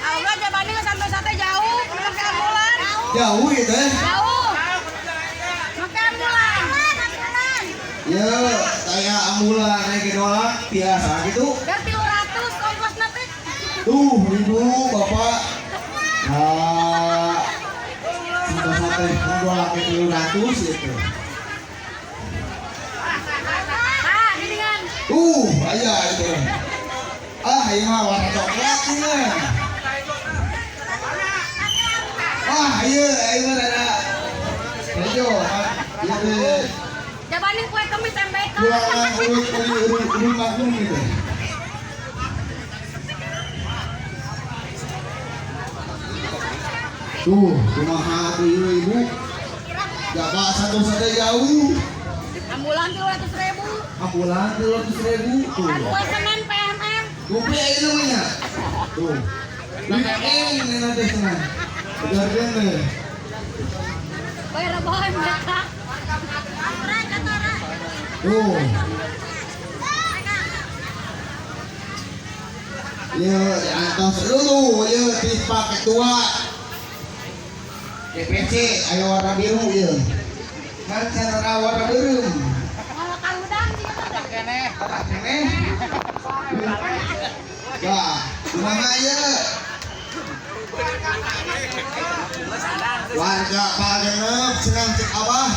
Allah jabannya sampai sate jauh, pakai ambulan. Jauh gitu ya? Jauh. Pakai ambulan. Ya, saya ambulan naik nolak biasa gitu. Dan 300 ongkos nanti. Tuh, ibu, bapak. Nah, sampai sate nolak 300 gitu. Nah, gini kan. Tuh, aja itu. Ah, ini mah warna coklat ini. Ah, iya, ini mah ada hijau, iya. Jabanin kue kemis MBK. Jualan urut magnum gitu. Tuh, kumaha tuh ieu ibu? Jaba satu jauh. Ambulan 300 ribu. Ambulan 300 ribu tuh. Kan kue Senin PMM. Kopi aja namanya. Tuh. Weekend ini nanti senang. Udah deh. Bayar rebahan mereka. Tuh. Ya, di atas dulu, ya di paket tua. DPC, ayo warna biru ya. Kan cara warna biru. Kalau kaludang sih kan. Tak keneh. Ya, kumaha ya? Warga Pagenep cenah cek abah.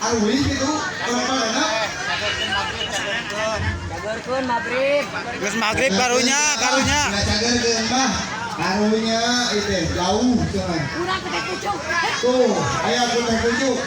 Arwi gitu, orang Pagenep. Jagarkeun maghrib. Geus maghrib karunya, karunya. Nggak cagerkeun mah. Karunya itu jauh cenah. Urang teh kucuk. Tuh, aya ku teh kucuk.